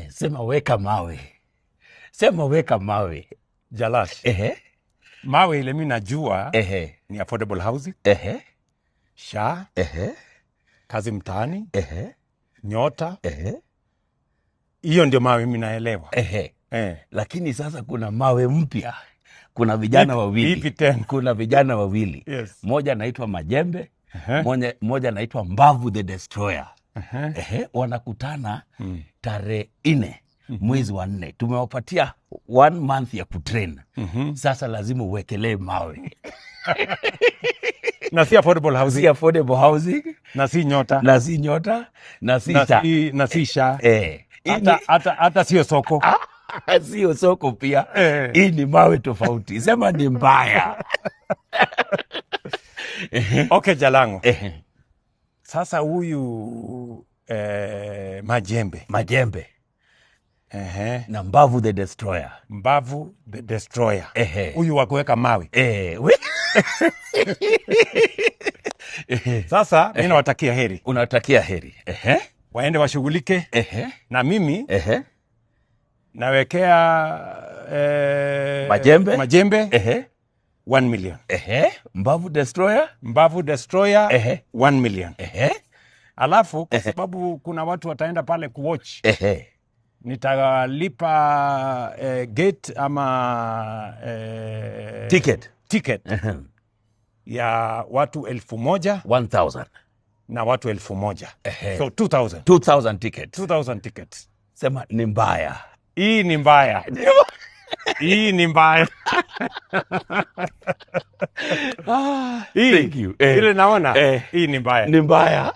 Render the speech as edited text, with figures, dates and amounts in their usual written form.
Sema weka mawe, sema weka mawe. Jalash. Mawe ile mi najua ni affordable housing, SHA, kazi mtaani, Nyota. Hiyo ndio mawe mi naelewa. Lakini sasa kuna mawe mpya, kuna vijana wawili. Ipi tena? Kuna vijana wawili, moja anaitwa Majembe, moja anaitwa Mbavu the Destroyer. Wanakutana tarehe 4 mwezi wa 4. Tumewapatia 1 month ya kutrain. Sasa lazima uwekelee mawe. Na si affordable housing. Si affordable housing. Na si Nyota. Na si Nyota. Na si Na SHA. si SHA. Hata sio soko. Sio soko pia. Hii ni mawe tofauti. Sema ni mbaya. Okay, Jalango. Sasa huyu Majembe. Majembe. Na Mbavu the Destroyer. Mbavu the Destroyer. Huyu wa kuweka mawe. Sasa mimi nawatakia heri. Unawatakia heri. Waende washughulike. Na mimi nawekea Majembe? Majembe. 1 million. Mbavu Destroyer? Mbavu Destroyer, 1 million. Alafu kwa sababu kuna watu wataenda pale kuwatch. Nitalipa gate ama ticket. Ticket ya watu 1,000. 1,000. Na watu 1,000. So 2,000. 2,000 tickets. 2,000 tickets. Sema ni mbaya. Hii ni mbaya. Hii ni mbaya. Hii, Thank you. Ile naona, hii ni mbaya. Ni mbaya.